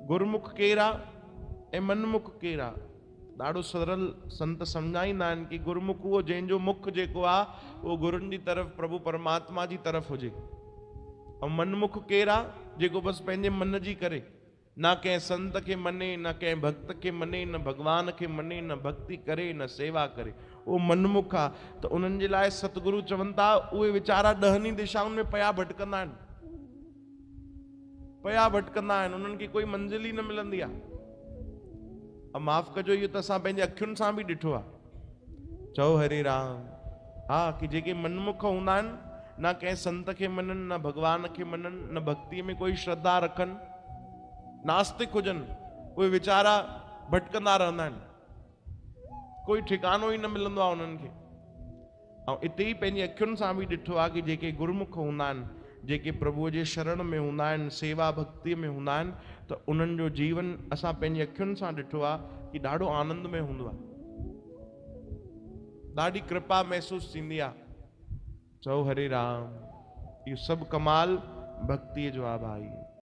گرمک ڪير آ ۽ منمک ڪير آ؟ ڏاڍو سرل سنت سمجهائيندا آهن ڪي گرمک اهو جنهن جو مک جيڪو آ اهو گرن جي طرف پرڀو پرماتما جي طرف هجي ۽ منمک ڪير آ جيڪو بس پنهنجي من جي ڪري، نه ڪنهن سنت کي مڃي، نه ڪنهن ڀڳت کي مڃي، نه ڀڳوان کي مڃي، نه ڀڳتي ڪري، نه سيوا ڪري، اهو منمک آ. ته انهن جي لاء ستگرو چون ٿا اهي ويچارا ڏهن ئي دشائن ۾ پيا ڀٽڪندا آهن. پيا ڀٽڪندا آهن، انهن کي ڪوئي منزل ئي نه ملندي آهي. ۽ معاف ڪجو اهو ته اسان پنهنجي اکين سان به ڏٺو آهي. چئو هري رام. ها ڪي جيڪي منمک هوندا آهن نه ڪنهن سنت کي مڃن نه ڀڳوان کي مڃن نه ڀڳتي ۾ ڪوئي شرڌا رکن، ناستڪ هجن، اهي ويچارا ڀٽڪندا رهندا آهن، ڪوئي ٺڪانو ئي نه ملندو آهي انهن کي. ۽ اتي ئي پنهنجي اکين سان به ڏٺو آهي ڪي جيڪي گرمک هوندا آهن، جيڪي پرڀوء جي شرڻ ۾ هوندا آهن، سيوا ڀڳتيء ۾ هوندا آهن ته انهن جو جيون اسان پنهنجي اکين سان ڏٺو آهي ڪي ڏاڍو آنند ۾ هوندو آهي. ڏاڍي ڪرپا محسوس ٿيندي آهي. چئو هري رام. اهو سڀ ڪمال ڀڳتيء جو آهي ڀائي.